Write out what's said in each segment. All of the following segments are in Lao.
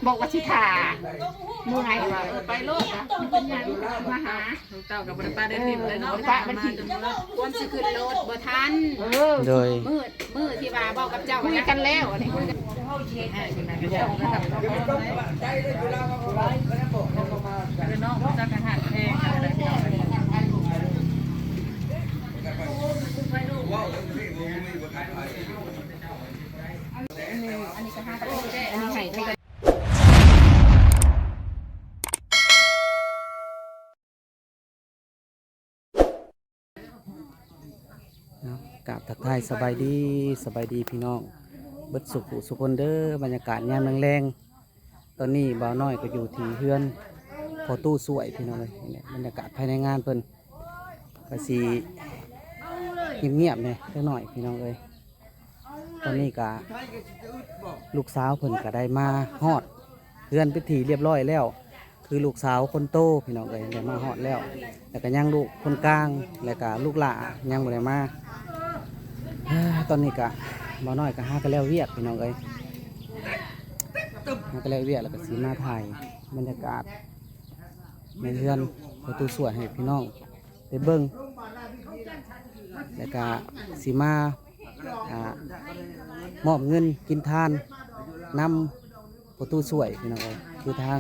ບອກວ່າຊິຖ້າ ເມື່ອຍວ່າ ເອີ ໄປໂລດ ເປັນຫຍັງ ມາຫາ ລູກເຕົ້າກໍບໍ່ໄດ້ປະໄດ້ຖິ້ມເລີຍເນາະ ເອີ ບໍ່ໄດ້ປະໄດ້ຖິ້ມ ຄວາມຊິຂຶ້ນໂລດບໍ່ທັນ ເອີ ໂດຍ ມື້ ມື້ທີ່ວ່າເວົ້າກັບເຈົ້າ ຄຸຍກັນແລ້ວ ອັນນີ້ຄຸຍກັນ ເອີ ເນາະ ຈັກກະຫັກແພງກັນແຫຼະ ອັນນີ້ກໍຫາກັນ ອັນນີ້ໃຫ້ໄດ້ ເນາະ ກາບທັກທາຍສະບາຍດີ ສະບາຍດີພີ່ນ້ອງເບິດສູ່ຜູ້ສູ່ຄົນເດີ. ບັນຍາກາດຍາມແລງໆ ຕອນນີ້ບ່າວນ້ອຍກໍຢູ່ທີ່ເຮືອນພໍ່ຕູ້ຊ່ວຍ ພີ່ນ້ອງເອີຍ. ນີ້ແຫຼະບັນຍາກາດພາຍໃນງານເພິ່ນ ກໍຊິງຽບໆແດ່ຈັກໜ້ອຍ ພີ່ນ້ອງເອີຍ. ຕອນນີ້ກະລູກສາວເພິ່ນກະໄດ້ມາຮອດເຮືອນເປັນທີ່ລຽບລ້ອຍແລ້ວ ຄືລູກສາວຄົນໂຕພີ່ນ້ອງເອີຍ ໄດ້ມາຮອດແລ້ວ ແລ້ວກະຍັງລູກຄົນກາງ ແລ້ວກະລູກຫຼ້າຍັງບໍ່ໄດ້ມາ. ເອີ ຕອນນີ້ກະບ່າວນ້ອຍກະຫາກະແລ້ວວຽກພີ່ນ້ອງເອີຍ ຫາກະແລ້ວວຽກ ແລ້ວກະຊິມາຖ່າຍບັນຍາກາດໃນເຮືອນພໍ່ຕູ້ຊ່ວຍໃຫ້ພີ່ນ້ອງ ໄປເບິ່ງ ແລ້ວກະຊິມາ ອ່າ ມອບເງິນກິນທານນຳພໍ່ຕູ້ຊ່ວຍ ພີ່ນ້ອງເອີຍ. ຄືທາງ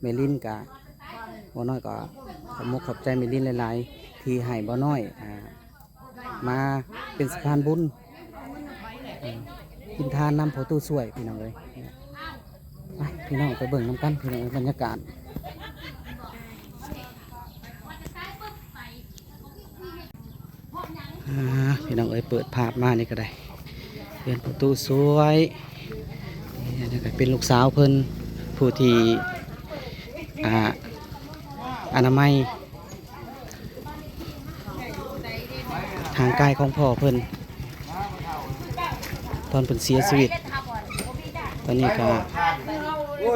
ແມ່ລິນກະ ບ່າວນ້ອຍກໍຂອບມຸກຂອບໃຈແມ່ລິນຫຼາຍໆ ທີ່ໃຫ້ບ່າວນ້ອຍ ອ່າ ມາເປັນສະພານບຸນ ອ່າ ກິນທານນຳພໍ່ຕູ້ຊ່ວຍ ພີ່ນ້ອງເອີຍ. ໄປ ພີ່ນ້ອງໄປເບິ່ງນຳກັນ ພີ່ນ້ອງເອີຍ ບັນຍາກາດ. ອ່າ ພີ່ນ້ອງເອີຍ ເປີດພາບມານີ້ກໍໄດ້ ເຮືອນພໍ່ຕູ້ຊ່ວຍ ນີ້ກໍເປັນລູກສາວເພິ່ນ ຜູ້ທີ່ ອ່າ ອະນາໄມ ຮ່າງກາຍຂອງພໍ່ເພິ່ນ ຕອນເພິ່ນເສຍຊີວິດ. ຕອນນີ້ກໍ ອື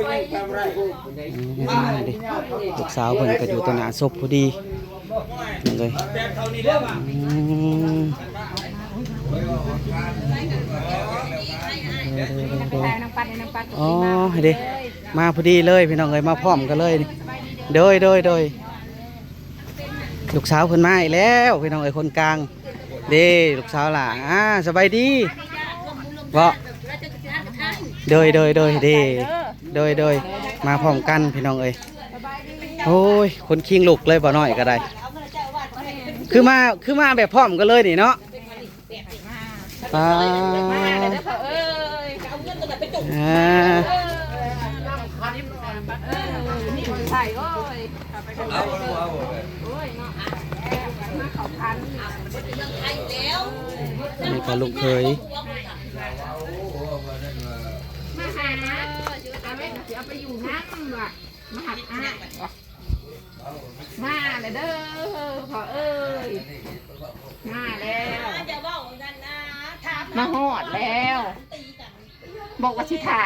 ມ ເດ້ ລູກສາວເພິ່ນກໍຢູ່ຕໍ່ໜ້າສົບພໍດີ ນັ້ນເລີຍ. ອືມ ເດີໆໆໆ ອໍ ເດ້ ມາພໍດີເລີຍ ພີ່ນ້ອງເອີຍ ມາພ້ອມກັນເລີຍ. ໂດຍໆໆ ລູກສາວເພິ່ນມາອີກແລ້ວ ພີ່ນ້ອງເອີຍ ຄົນກາງເດ້ ລູກສາວຫຼ້າ. ອ່າ ສະບາຍດີເບາະ. ໂດຍໆໆ ເດ້ ໂດຍໆ ມາພ້ອມກັນ ພີ່ນ້ອງເອີຍ. ໂອ້ຍ ຄົນຄີງລຸກເລີຍ ບ່າວນ້ອອຍກໍໄດ້ ຄືມາ ຄືມາແບບພ້ອມກັນເລີຍນີ້ເນາະ. ປ້າ ມາແລ້ວເດີພໍ່ເອີຍ ອ່າ ເອີ ນີ້ໃສ່ ໂອ້ຍ ໂອ້ຍເນາະ ມາເຂົ້າພັນ ອັນນີ້ກໍລູກເຂີຍ ມາຫາ ອາເວກກໍຊິເອົາໄປຢູ່ນຳວ່າ ມາຫາອ້າຍ ມາແລ້ວເດີພໍ່ເອີຍ ມາແລ້ວ ມາຮອດແລ້ວ ບອກວ່າຊິຖ້າ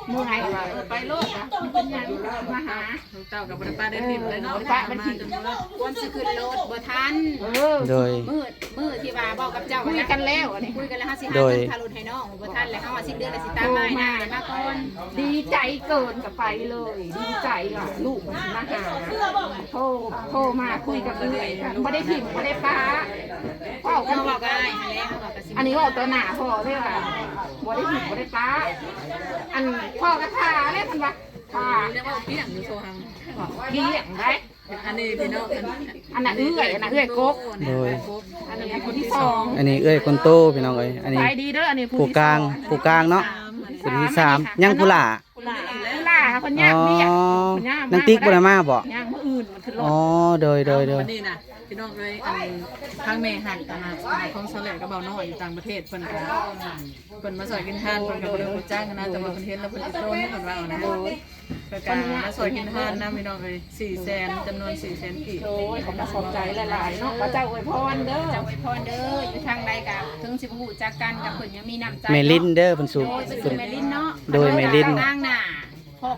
ເມື່ອຍວ່າ ເອີ ໄປໂລດ ເປັນຫຍັງ ມາຫາ ລູກເຕົ້າກໍບໍ່ໄດ້ປະໄດ້ຖິ້ມເລີຍເນາະ ເອີ ບໍ່ໄດ້ປະໄດ້ຖິ້ມ ຄວາມຊິຂຶ້ນໂລດບໍ່ທັນ ເອີ ໂດຍ ມື້ ມື້ທີ່ວ່າເວົ້າກັບເຈົ້າ ຄຸຍກັນແລ້ວ ອັນນີ້ຄຸຍກັນແລ້ວ ເຮົາຊິຫາເງິນຄ່າລົດໃຫ້ນ້ອງ ບໍ່ທັນແລ້ວ ເຮົາວ່າສິ້ນເດືອນແລ້ວຊິຕາມມາໃຫ້ນາງມາກ່ອນ ດີໃຈເກີນກໍໄປເລີຍ ດີໃຈວ່າລູກມັນຊິມາຫາ ໂທ ໂທມາຄຸຍກັບເອື້ອຍ ບໍ່ໄດ້ຖິ້ມບໍ່ໄດ້ປະ ເວົ້າກັນ ເວົ້າກັບອ້າຍຫັ້ນແຫຼະ ອັນນີ້ເວົ້າຕໍ່ໜ້າພໍ່ເລີຍວ່າ ບໍ່ໄດ້ຖິ້ມບໍ່ໄດ້ປະ ອັນພໍ່ກໍຖ້າແຫຼະ ເພິ່ນວ່າຖ້າ ເວົ້າກ້ຽງຢູ່ໂທຫາ ກ້ຽງໄດ໋ ອັນນີ້ພີ່ນ້ອງ ອັນນັ້ນເອື້ອຍ ອັນນັ້ນເອື້ອຍກົກ ໂດຍ ອັນນີ້ຄົນທີສອງ ອັນນີ້ເອື້ອຍຄົນໂຕ ພີ່ນ້ອງເອີຍ ອັນນີ້ ສະບາຍດີເດີ ອັນນີ້ຜູ້ທີ່ສອງ ຜູ້ກາງ ຜູ້ກາງເນາະ ອັນນີ້ຜູ້ທີສາມ ຍັງຜູ້ຫຼ້າ ຜູ້ຫຼ້າ ຜູ້ຫຼ້າເພິ່ນຍ່າງວຽກ ອໍ ເພິ່ນຍ່າງ ນາງຕິກບໍ່ໄດ້ມາບໍ່ ຍ່າງມື້ອື່ນເພິ່ນຂຶ້ນລົດ ອໍ ໂດຍໆໆ ບັດນີ້ນະ ພີ່ນ້ອງເອີຍ ອັນທາງແມ່ຮັກ ອັນນະ ຂອງສາວແຫຼ້ກັບບ່າວນ້ອຍຢູ່ຕ່າງປະເທດ ເພິ່ນກໍ ເພິ່ນມາຊ່ອຍກິນທານ ເພິ່ນກໍບໍ່ໄດ້ຮູ້ຈັກນະ ແຕ່ວ່າເພິ່ນເຫັນແລ້ວເພິ່ນກໍໂດນ ເພິ່ນວ່ານະ ໂດຍ ເພິ່ນກໍມາຊ່ອຍກິນທານນຳ ພີ່ນ້ອງເອີຍ ສີ່ແສນ ຈຳນວນສີ່ແສນກີບ ໂດຍ ຂອບໃຈຫຼາຍໆເນາະ ພະເຈົ້າອວຍພອນເດີ ພະເຈົ້າອວຍພອນເດີ ຢູ່ທາງໃດກໍເຖິງຊິບໍ່ຮູ້ຈັກກັນ ກໍເພິ່ນຍັງມີນ້ຳໃຈ ແມ່ລິນເດີ ເພິ່ນສູ່ ໂດຍ ເພິ່ນຊື່ແມ່ລິນເນາະ ໂດຍ ແມ່ລິນ ທາງໜ້າ ຄອບ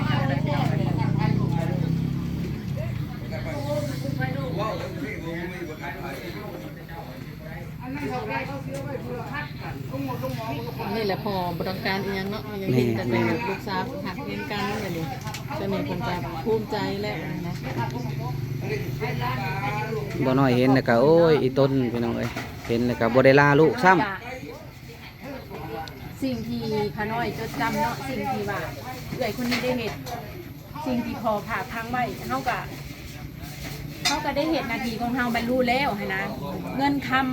ນີ້ແຫຼະ ພໍ່ບໍ່ຕ້ອງການອີ່ຫຍັງເນາະ ຢາກເຫັນແຕ່ ແມ່ນ ແຕ່ລູກສາວຮັກແຮງກັນແບບນີ້ ຕອນນີ້ເພິ່ນກໍພູມໃຈແລ້ວນະ. ບໍ່ນ້ອຍເຫັນແລ້ວກໍ ໂອ້ຍ ອີຕົນ ພີ່ນ້ອງເອີຍ ເຫັນແລ້ວກໍບໍ່ໄດ້ລາລູກຊ້ຳ. ສິ່ງທີ່ຂ້ານ້ອຍຈົດຈຳເນາະ ສິ່ງທີ່ວ່າເອື້ອຍຄົນນີ້ໄດ້ເຮັດ ສິ່ງທີ່ພໍ່ຝາກຝັງໄວ້ ເຮົາກະ ເຮົາກະໄດ້ເຮັດໜ້າທີ່ຂອງເຮົາບັນລຸແລ້ວຫັ້ນນະ. ເງິນຄຳ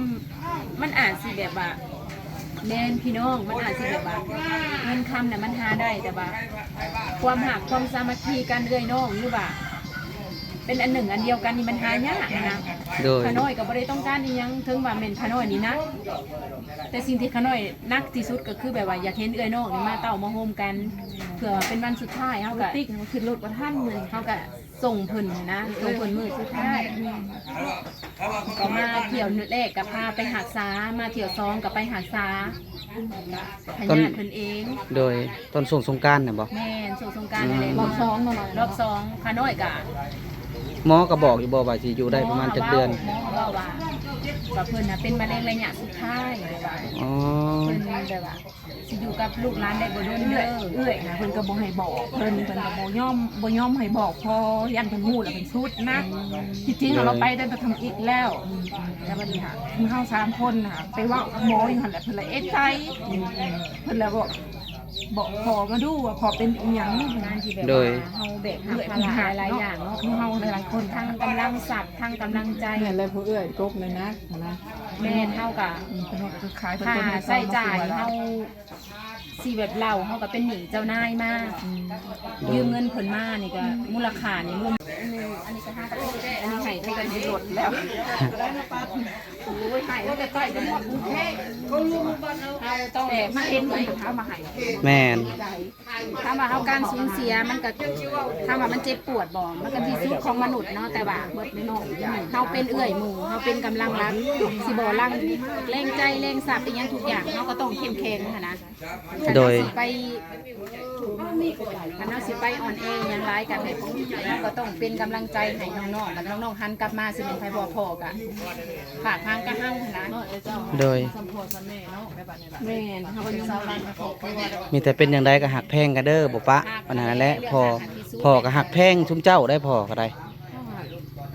ມັນອາດຊິແບບວ່າ ແມ່ນພີ່ນ້ອງ ມັນອາດຊິແບບວ່າ ເງິນຄຳນະມັນຫາໄດ້ ແຕ່ວ່າຄວາມຮັກຄວາມສາມັກຄີກັນເອື້ອຍນ້ອງ ຫຼືວ່າເປັນອັນໜຶ່ງອັນດຽວກັນນີ້ມັນຫາຍາກຫັ້ນນະ. ໂດຍ ຂ້ານ້ອຍກໍບໍ່ໄດ້ຕ້ອງການອີ່ຫຍັງ ເຖິງວ່າແມ່ນຂ້ານ້ອຍນີ້ໜັກ ແຕ່ສິ່ງທີ່ຂ້ານ້ອຍໜັກທີ່ສຸດກໍຄືແບບວ່າຢາກເຫັນເອື້ອຍນ້ອງນີ້ມາເຕົ້າມາໂຮມກັນ ເພື່ອວ່າເປັນວັນສຸດທ້າຍ ເຮົາກໍຕິດ ເຮົາຂຶ້ນລົດບໍ່ທັນມື້ນີ້ ເຮົາກໍສົ່ງເພິ່ນນະ ເອີ ສົ່ງເພິ່ນມື້ສຸດທ້າຍ ແມ່ນ ກໍມາທ່ຽວແລກກໍພາໄປຮັກສາ ມາທ່ຽວສອງກໍໄປຮັກສາ ພະຍາດເພິ່ນເອງ. ໂດຍ ຕອນຊ່ວງສົງການນະບໍ? ແມ່ນ ຊ່ວງສົງການນັ້ນແຫຼະ ອືມ ຮອບສອງເນາະ ຮອບສອງ ຂ້ານ້ອຍກະ ໝໍກໍບອກຢູ່ບໍ່ວ່າຊິຢູ່ໄດ້ປະມານຈັກເດືອນ? ໝໍກໍເວົ້າ ໝໍກໍເວົ້າວ່າ ວ່າເພິ່ນນະເປັນມະເຮັງໄລຍະສຸດທ້າຍ ອໍ ເພິ່ນແບບວ່າຊິຢູ່ກັບລູກຫຼານໄດ້ບໍ່ດົນເດີ. ເອື້ອຍ ເອື້ອຍນະ ເພິ່ນກໍບໍ່ໃຫ້ບອກເພິ່ນ ເພິ່ນກໍບໍ່ຍອມ ບໍ່ຍອມໃຫ້ບອກພໍ່ ຢ້ານເພິ່ນຮູ້ແລ້ວເພິ່ນຊຸດນະ. ອືມ ທີ່ຈິງ ໂດຍ ເຮົາໄປຕັ້ງແຕ່ທຳອິດແລ້ວ ອືມ ແຕ່ບັດນີ້ຫາ ເຮົາສາມຄົນຫາໄປເວົ້າກັບໝໍຢູ່ຫັ້ນແຫຼະ ເພິ່ນລະເອກໃຈ ອືມ ເພິ່ນລະບອກ ບອກພໍ່ມາດູວ່າພໍ່ເປັນອີ່ຫຍັງ ການທີ່ແບບ ໂດຍ ວ່າເຮົາແບກຮັບພາລະຫຼາຍໆຢ່າງເນາະ ຄືເຮົາຫຼາຍໆຄົນ ທັງກຳລັງຊັບ ທັງກຳລັງໃຈ ແມ່ນແລ້ວ ຜູ້ເອື້ອຍກົກໜັກໆຫັ້ນນະ ແມ່ນ ເຮົາກະ ອືມ ເພິ່ນກໍຄືຂາຍ ຄ່າໃຊ້ຈ່າຍເຮົາ ຊິແບບເລົ່າ ເຮົາກໍເປັນໜີ້ເຈົ້ານາຍມາ ອືມ ຢືມເງິນເພິ່ນມານີ້ກໍ ອືມ ມູນລະຄ່ານີ້ລວມ ອັນນີ້ ອັນນີ້ກໍຫາກໍ ອັນນີ້ໃຫ້ຕັ້ງແຕ່ຢູ່ລົດແລ້ວ ໂອ້ຍ ໃຫ້ຕັ້ງແຕ່ໃກ້ຈົນຮອດກຸງເທບ ເຮົາຕ້ອງແບບມາເຫັນເພິ່ນກໍເອົາມາໃຫ້ ແມ່ນ ຖາມວ່າເຮົາການສູນເສຍມັນກໍ ຖາມວ່າມັນເຈັບປວດບໍ່ ມັນກໍທີ່ສຸດຂອງມະນຸດເນາະ ແຕ່ວ່າເຮົາເປັນເອື້ອຍໝູ່ ເຮົາເປັນກຳລັງຫຼັກ ຊິບໍ່ລັງແລງໃຈແລງຊັບອີ່ຫຍັງທຸກຢ່າງ ເຮົາກໍຕ້ອງເຂັ້ມແຂງຫັ້ນນະ ໂດຍ ຄັນເຮົາຊິໄປ ຄັນເຮົາຊິໄປອ່ອນແອອີ່ຫຍັງຫຼາຍກໍໃຫ້ ເຮົາກໍຕ້ອງເປັນກຳລັງໃຈໃຫ້ນ້ອງໆ ແລ້ວນ້ອງໆຫັນກັບມາຊິແມ່ນໃຜ ພໍ່ກໍຝາກທາງກັບເຮົາຫັ້ນນະ ໂດຍ ແມ່ນ ເຮົາກໍມີ ມີແຕ່ເປັນຈັ່ງໃດກໍຮັກແພງກັນເດີ ບໍ່ປະ ອັນນັ້ນແຫຼະ ພໍ່ ພໍ່ກໍຮັກແພງຊຸມເຈົ້າໄດ໋ ພໍ່ກໍໄດ້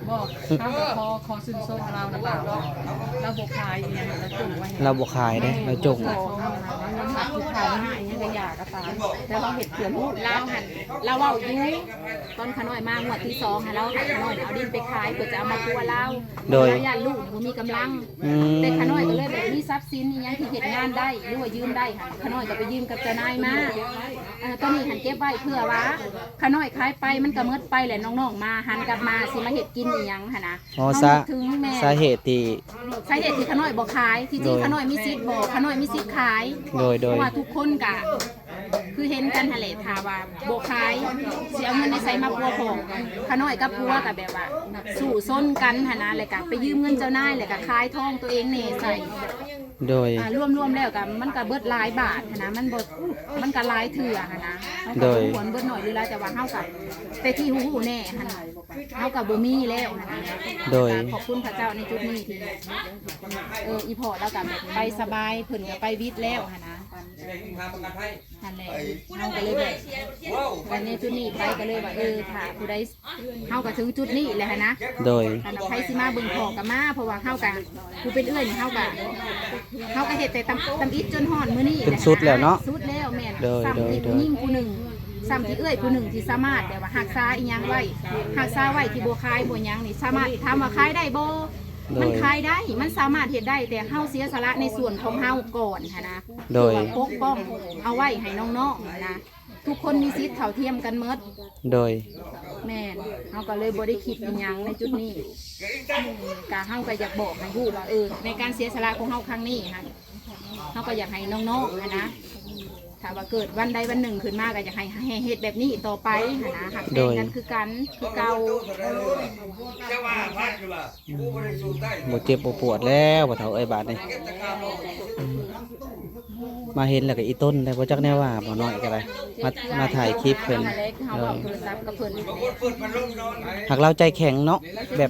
ບໍ່ ເຮົາກໍຂໍ ຂໍຊື່ນຊົມລາວນຳ ລາວ ລາວບໍ່ຂາຍອີ່ຫຍັງ ລາວຈົ່ງໄວ້ ລາວບໍ່ຂາຍເດ້ ລາວຈົ່ງ ຂອງເຮົານະ ເງິນທີ່ຜ່ານມາອີ່ຫຍັງກໍຢ່າກໍຕາມ ແຕ່ລາວເຮັດເພື່ອລູກ ລາວຫັ້ນ ລາວເວົ້າຢູ່ ຕອນຂະນ້ອຍມາງວດທີສອງຫັ້ນ ລາວໃຫ້ຂະນ້ອຍເອົາດິນໄປຂາຍ ເພື່ອຈະເອົາມາປົວລາວ ໂດຍ ລາວຢ້ານລູກບໍ່ມີກຳລັງ ອືມ ແຕ່ຂະນ້ອຍກໍເລີຍແບບມີຊັບສິນອີ່ຫຍັງທີ່ເຮັດງານໄດ້ ຫຼືວ່າຢືມໄດ້ ຂະນ້ອຍກໍໄປຢືມກັບເຈົ້ານາຍມາ ເອີ ຕອນນີ້ຫັ້ນເກັບໄວ້ເພື່ອວ່າ ຂະນ້ອຍຂາຍໄປມັນກໍໝົດໄປແຫຼະ ນ້ອງໆມາ ຫັນກັບມາຊິມາເຮັດກິນອີ່ຫຍັງຫັ້ນນະ ອໍ ເຮົານຶກເຖິງແມ່ ສາ ສາເຫດທີ່ ສາເຫດທີ່ຂະນ້ອຍບໍ່ຂາຍ ທີ່ຈິງ ໂດຍ ຂະນ້ອຍມີສິດບໍ່ ຂະນ້ອຍມີສິດຂາຍ ໂດຍ ໂດຍ ເພາະວ່າທຸກຄົນກະຄືເຫັນກັນຫັ້ນແຫຼະ ຖ້າວ່າບໍ່ຂາຍ ຊິເອົາເງິນໃນໃສມາປົວພໍ່ ຂະນ້ອຍກັບຜົວກະແບບວ່າສູ້ຊົນກັນຫັ້ນນະ ແລ້ວກະໄປຢືມເງິນເຈົ້ານາຍ ແລ້ວກະຂາຍທອງຕົວເອງແດ່ໃສ່ ໂດຍ ອ່າ ລວມໆແລ້ວກໍ ມັນກໍເບິດຫຼາຍບາດຫັ້ນນະ ມັນບໍ່ ມັນກໍຫຼາຍເທື່ອຫັ້ນນະ ເຮົາກໍ ໂດຍ ບໍ່ຮູ້ວ່າເບິດໜ້ອຍຫຼືຫຼາຍ ແຕ່ວ່າເຮົາກໍ ແຕ່ທີ່ຮູ້ໆແນ່ຫັ້ນນະ ເຮົາກໍບໍ່ມີແລ້ວຫັ້ນນະ ໂດຍ ກໍຂອບຄຸນພະເຈົ້າໃນຈຸດນີ້ທີ່ ເອີ ອີ່ພໍ່ລາວກໍແບບໄປສະບາຍ ເພິ່ນກໍໄປວິດແລ້ວຫັ້ນນະ ຫັ້ນແຫຼະ ເຮົາກໍເລີຍແບບ ອັນນີ້ຈຸດນີ້ໄປກໍເລີຍວ່າ ເອີ ຖ້າຜູ້ໃດ ເຮົາກໍເຖິງຈຸດນີ້ແຫຼະຫັ້ນນະ ໂດຍ ຄັນວ່າໃຜຊິມາເບິ່ງພໍ່ກໍມາ ເພາະວ່າເຮົາກໍ ຜູ້ເປັນເອື້ອຍນີ້ ເຮົາກໍ ເຮົາກໍເຮັດແຕ່ຕຳ ຕຳອິດຈົນຮອດມື້ນີ້ ຈົນສຸດແລ້ວເນາະ ສຸດແລ້ວ ແມ່ນ ໂດຍ ສ່ຳທີ່ ໂດຍ ຜູ້ຍິງຜູ້ໜຶ່ງ ສ່ຳທີ່ເອື້ອຍຜູ້ໜຶ່ງທີ່ສາມາດແບບວ່າຮັກສາອີ່ຫຍັງໄວ້ ຮັກສາໄວ້ທີ່ບໍ່ຂາຍບໍ່ຫຍັງນີ້ ສາມາດ ຖາມວ່າຂາຍໄດ້ບໍ່ ໂດຍ ມັນຂາຍໄດ້ ມັນສາມາດເຮັດໄດ້ ແຕ່ເຮົາເສຍສະຫຼະໃນສ່ວນຂອງເຮົາກ່ອນຫັ້ນນະ ໂດຍ ເພື່ອປົກປ້ອງເອົາໄວ້ໃຫ້ນ້ອງໆຫັ້ນນະ ທຸກຄົນມີສິດເທົ່າທຽມກັນໝົດ ໂດຍ ແມ່ນ ເຮົາກໍເລີຍບໍ່ໄດ້ຄິດອີ່ຫຍັງໃນຈຸດນີ້ ກະເຮົາກໍຢາກບອກໃຫ້ຮູ້ວ່າ ເອີ ໃນການເສຍສະຫຼະຂອງເຮົາຄັ້ງນີ້ຫັ້ນ ເຮົາກໍຢາກໃຫ້ນ້ອງໆຫັ້ນນະ ຖ້າວ່າເກີດວັນໃດວັນໜຶ່ງຂຶ້ນມາ ກໍຢາກໃຫ້ ໃຫ້ເຮັດແບບນີ້ຕໍ່ໄປຫັ້ນນະ ຮັກແພງກັນ ໂດຍ ຄືກັນ ຄືເກົ່າ. ບໍ່ເຈັບບໍ່ປວດແລ້ວ ພໍ່ເຖົ້າເອີຍ ບາດນີ້ ມາເຫັນແລ້ວກໍອີ່ຕົນໄດ໋ ບໍ່ຈັກແນວວ່າ ບໍ່ນ້ອຍກໍໄດ້ ມາ ມາຖ່າຍຄລິບເພິ່ນ ໂດຍ ຫາກລາວໃຈແຂງເນາະ ແບບ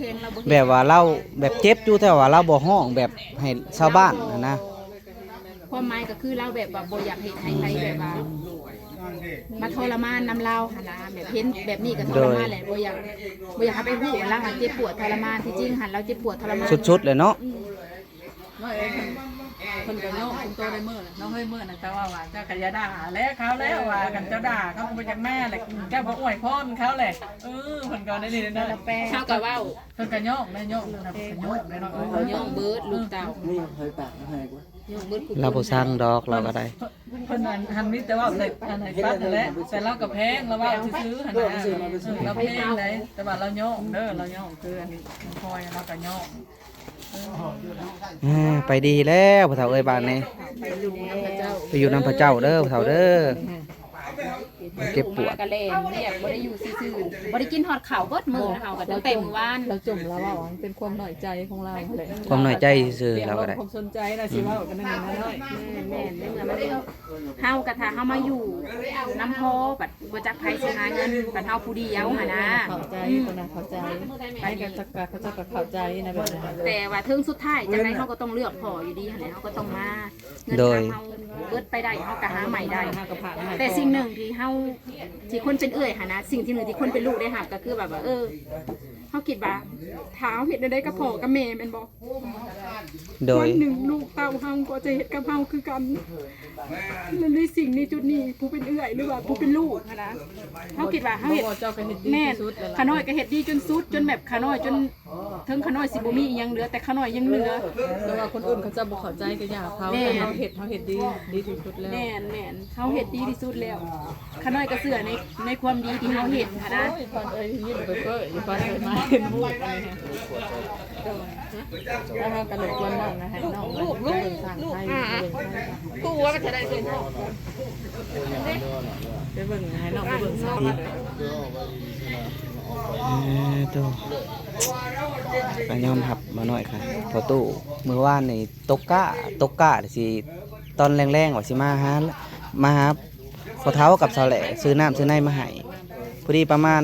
ແບບວ່າລາວແບບເຈັບຢູ່ ແຕ່ວ່າລາວບໍ່ຮ້ອງແບບໃຫ້ຊາວບ້ານຫັ້ນນະ ຄວາມໝາຍກໍຄືລາວແບບວ່າບໍ່ຢາກເຮັດໃຫ້ໃຜແບບວ່າມາທໍລະມານນຳລາວຫັ້ນນະ ແບບເຫັນແບບນີ້ກໍທໍລະມານແຫຼະ ໂດຍ ບໍ່ຢາກ ບໍ່ຢາກໃຫ້ໃຜຮູ້ວ່າລາວຫັ້ນເຈັບປວດທໍລະມານ ທີ່ຈິງຫັ້ນລາວເຈັບປວດທໍລະມານ ສຸດໆເລີຍເນາະ ອືມ ນ້ອຍເອີຍ ເພິ່ນກໍຍ້ອງຄຸນໂຕໄດ້ມື້ນະ ນ້ອງເອີຍ ມື້ນັ້ນເຈົ້າວ່າ ວ່າເຈົ້າກໍຢ່າດ່າແຫຼະເຂົາແຫຼະ ວ່າຄັນເຈົ້າດ່າເຂົາກໍບໍ່ຢາກມາແຫຼະ ເຈົ້າບໍ່ອວຍພອນເຂົາແຫຼະ ເອີ ເພິ່ນກໍໄດ້ດີເນາະ ເຮົາກໍເວົ້າ ເພິ່ນກໍຍ້ອງໄດ້ ຍ້ອງນະ ກໍຍ້ອງໄດ້ເນາະ ເອີ ຍ້ອງເບິດລູກເຕົ້າ ຍ້ອງເບິດ ລາວບໍ່ຊັງດອກ ລາວກໍໄດ້ ເພິ່ນຫັ້ນ ຫັ້ນມີແຕ່ເວົ້າໃສ່ ອັນໃຫ້ຟັງຫັ້ນແຫຼະ ແຕ່ລາວກໍແພງ ລາວເວົ້າຊື່ໆຫັ້ນນະ ເອີ ລາວແພງໄດ໋ ແຕ່ວ່າລາວຍ້ອງເດີ ລາວຍ້ອງ ຄືອັນນີ້ ຄອຍ ລາວກໍຍ້ອງ ອ່າ ໄປດີແລ້ວພໍ່ເຖົ້າເອີຍ ບາດນີ້ ໄປຢູ່ນຳພະເຈົ້າ ໄປຢູ່ນຳພະເຈົ້າເດີພໍ່ເຖົ້າເດີ ເຈັບປວດ ມາກໍແລ່ນວຽກ ບໍ່ໄດ້ຢູ່ຊື່ໆ ບໍ່ໄດ້ກິນຮອດເຂົ້າເບິດມື້ນະ ເຮົາກໍຕັ້ງແຕ່ມື້ວານ ລາວຈົ່ມລາວເວົ້າ ເປັນຄວາມນ້ອຍໃຈຂອງລາວຫັ້ນແຫຼະ ຄວາມນ້ອຍໃຈຊື່ໆ ລາວກໍໄດ້ ຄວາມສົນໃຈນະ ຊິເວົ້າກັນນັ້ນນະ ນ້ອຍ ແມ່ນໆ ໃນເມື່ອມັນ ເຮົາກໍ ຖ້າເຮົາມາຢູ່ນຳພໍ່ ບັດບໍ່ຈັກໃຜຊິຫາເງິນ ບັດເຮົາຜູ້ດຽວຫັ້ນນະ ເຂົ້າໃຈ ອືມ ເພິ່ນນະເຂົ້າໃຈ ໃຜກໍຈັກ ເຂົາເຈົ້າກໍເຂົ້າໃຈນະແບບນັ້ນ ແຕ່ວ່າເຖິງສຸດທ້າຍຈັ່ງໃດເຮົາກໍຕ້ອງເລືອກພໍ່ຢູ່ດີຫັ້ນແຫຼະ ເຮົາກໍຕ້ອງມາ ເງິນ ໂດຍ ເຮົາເບິດໄປໄດ້ ເຮົາກໍຫາໃໝ່ໄດ້ ເຮົາກໍພາໃໝ່ ແຕ່ສິ່ງໜຶ່ງທີ່ເຮົາ ທີ່ຄົນເປັນເອື້ອຍຫັ້ນນະ ສິ່ງທີ່ໜຶ່ງທີ່ຄົນເປັນລູກໄດ້ຮັບກໍຄືແບບວ່າ ເອີ ເຮົາຄິດວ່າ ຖ້າເຮົາເຮັດແນວໃດກັບພໍ່ກັບແມ່ແມ່ນບໍ່? ໂດຍ ວັນໜຶ່ງລູກເຕົ້າເຮົາກໍຈະເຮັດກັບເຮົາຄືກັນ. ແລະ ໃນສິ່ງໃນຈຸດນີ້ ຜູ້ເປັນເອື້ອຍ ຫຼືວ່າຜູ້ເປັນລູກຫັ້ນນະ ເຮົາຄິດວ່າເຮົາເຮັດ ເຈົ້າກໍເຮັດດີ ແມ່ນ ຂ້ານ້ອຍກໍເຮັດດີຈົນສຸດ ຈົນແບບຂ້ານ້ອຍຈົນ ເຖິງຂ້ານ້ອຍຊິບໍ່ມີອີ່ຫຍັງເຫຼືອ ແຕ່ຂ້ານ້ອຍຍັງເຫຼືອ. ແຕ່ວ່າຄົນອື່ນເຂົາເຈົ້າບໍ່ເຂົ້າໃຈກໍຢ່າເຂົາ ແຕ່ເຮົາເຮັດ ເຮົາເຮັດດີ ດີທີ່ສຸດແລ້ວ. ແມ່ນ ແມ່ນ ເຮົາເຮັດດີທີ່ສຸດແລ້ວ. ຂ້ານ້ອຍກໍເຊື່ອໃນ ໃນຄວາມດີທີ່ເຮົາເຮັດຫັ້ນນະ. ໂອ້ຍ ພອນເອີຍ ຍິ້ມເປີ້້ໆຢູ່ ພອນເອີຍ ມາເຫັນຮູບອັນນີ້ ໂດຍ ແລ້ວເຮົາກໍລົບກວນນ້ອງນະ ໃຫ້ນ້ອງ ລູກ ລູກ ລູກ ລູກ ອ່າ ຜູ້ວ່າມັນຈະໄດ້ເປັນ ໄປເບິ່ງ ໃຫ້ນ້ອງໄປເບິ່ງຊາວບ້ານ ເອີ ໂຕ ກໍຍອມຮັບ ບໍ່ນ້ອຍ ຄ່ະ ພໍ່ຕູ້ ມື້ວານນີ້ຕົກກະ ຕົກກະຊິ ຕອນແລງໆ ວ່າຊິມາຫາ ມາຫາພໍ່ເຖົ້າກັບສາວແຫຼ້ ຊື້ນ້ຳຊື້ໃນມາໃຫ້. ພໍດີປະມານ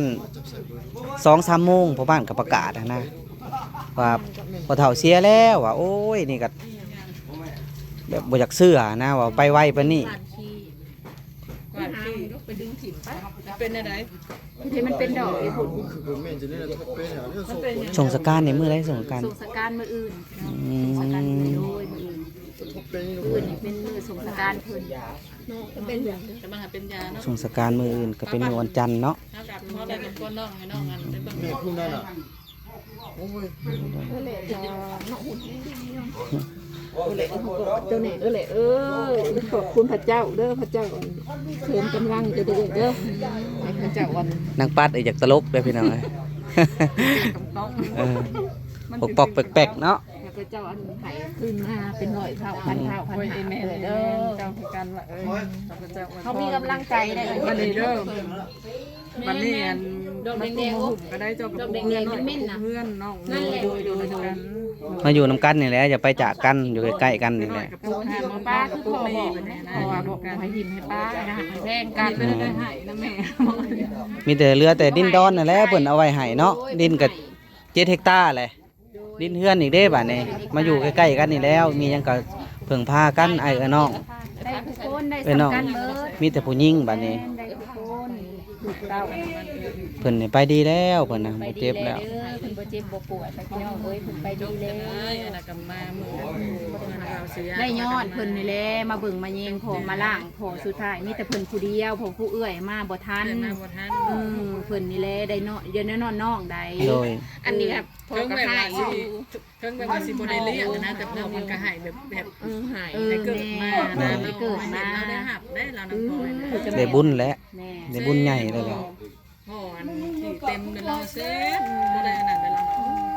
ສອງສາມໂມງ ພໍ່ບ້ານກໍປະກາດຫັ້ນນະ ວ່າພໍ່ເຖົ້າເສຍແລ້ວ ວ່າ ໂອ້ຍ ນີ້ກໍແບບບໍ່ຢາກເຊື່ອນະ ວ່າໄປໄວປານນີ້. ກວາດຂີ້ ກວາດຂີ້ ໄປດຶງຖິ້ມໄປ ເປັນແນວໃດ? ທີ່ມັນເປັນດອກຢູ່ພຸ້ນ ມັນເປັນຫຍັງ? ສົງສະການໃນມື້ໃດ? ສົງສະການ ສົງສະການມື້ອື່ນ. ອືມ ສົງສະການມື້ ໂດຍ ມື້ອື່ນ ມື້ອື່ນນີ້ເປັນມື້ສົງສະການເພິ່ນ. ເນາະ ກໍເປັນຫຍັງ? ແຕ່ມັນຫາເປັນຢາເນາະ. ສົງສະການມື້ອື່ນກໍເປັນມື້ວັນຈັນເນາະ. ເຮົາກໍ ເຮົາໄດ້ລົບກວນນ້ອງໃຫ້ນ້ອງ ອັນ ໄປເບິ່ງ ແມ່ຜູ້ນັ້ນນະ. ໂອ້ຍ ນັ້ນແຫຼະ ເຈົ້າເນາະ ຫຸ່ນດີໆ ເນາະ. ເອີແຫຼະ ເຮົາກໍເຈົ້າແນ່ ເອີແຫຼະ ເອີ ຂອບຄຸນພະເຈົ້າເດີ ພະເຈົ້າເສີມກຳລັງເຈົ້າເດີ ເດີ ໃຫ້ພະເຈົ້າອັນ ນາງປັດ ເອີ ຢາກຕະຫຼົກເດີພີ່ນ້ອງເອີຍ. ເອີ ປົກໆ ແປກໆ ເນາະ. ໃຫ້ພະເຈົ້າອັນໃຫ້ຄືນມາເປັນຮ້ອຍເທົ່າ ພັນເທົ່າ ພັນຫ້າເດີ. ເຈົ້າຄືກັນລະເອີຍ ເຮົາມີກຳລັງໃຈໄດ້ ບັດນີ້ເດີ. ບັດນີ້ອັນ ດອກແດງໆ ມາກຸມມາຫຸ້ມກໍໄດ້ ເຈົ້າກໍປຸກເຮືອນນ້ອຍ ດອກແດງໆ ປຸກເຮືອນນ້ອງ ນັ້ນແຫຼະ ໂດຍ ໂດຍ ໂດຍ ມາຢູ່ນຳກັນນີ້ແຫຼະ ຢ່າໄປຈາກກັນ ຢູ່ໃກ້ໆ ກັນນີ້ແຫຼະ. ໂດຍ ປາຄືພໍ່ບອກ ເພາະວ່າບໍ່ໃຫ້ຖິ້ມໃຫ້ປະ ໃຫ້ຮັກໃຫ້ແພງກັນ. ອືມ ໃຫ້ນຳແມ່ ມີແຕ່ເຫຼືອແຕ່ດິນດອນນັ້ນແຫຼະ ເພິ່ນເອົາໄວ້ໃຫ້ເນາະ. ໂດຍ ດິນກໍເຈັດເຮັກຕາແຫຼະ. ດິນເຮືອນອີກເດ້ບາດນີ້ ມາຢູ່ໃກ້ໆ ກັນນີ້ແລ້ວ ມີຫຍັງກໍເພິ່ງພາກັນ ອ້າຍເອື້ອຍນ້ອງ ໄດ້ທຸກຄົນ ໄດ້ສ່ຳກັນເບີດ ມີແຕ່ຜູ້ຍິງບາດນີ້. ແມ່ນ ໄດ້ທຸກຄົນ ລູກເຕົ້າ ເພິ່ນນີ້ໄປດີແລ້ວ ເພິ່ນນະ ບໍ່ເຈັບແລ້ວ ເພິ່ນບໍ່ເຈັບບໍ່ປວດ ພີ່ນ້ອງເອີຍ ເພິ່ນໄປດີແລ້ວ. ໄດ້ຍ້ອນເພິ່ນນີ້ແຫຼະ ມາເບິ່ງມາແຍງພໍ່ມາລ້າງພໍ່ ສຸດທ້າຍມີແຕ່ເພິ່ນຜູ້ດຽວ ເພາະຜູ້ເອື້ອຍມາບໍ່ທັນ. ເອີ ເພິ່ນນີ້ແຫຼະ ໄດ້ເນາະ ໄດ້ນອນນ້ອງໄດ໋. ໂດຍ ອັນນີ້ ພໍ່ກໍໃຫ້ຢູ່ ເຖິງແບບວ່າຊິບໍ່ໄດ້ລ້ຽງນະ ແຕ່ພໍ່ມັນກໍໃຫ້ແບບ ແບບ ເອີ ໃຫ້ ເອີ ໃຫ້ເກີດມານະ. ແມ່ນ ໃຫ້ເກີດມາ ລາວໄດ້ຮັບໄດ້ລາວນຳພໍ່ ເອີ ໄດ້ບຸນແຫຼະ. ແມ່ນ ໄດ້ບຸນໃຫຍ່ແລ້ວແຫຼະ. ພໍ່ອັນທີ່ເຕັມເລີຍ ລາວເຊັດ ບໍ່ໄດ້ອັນນັ້ນເລີຍລາວ.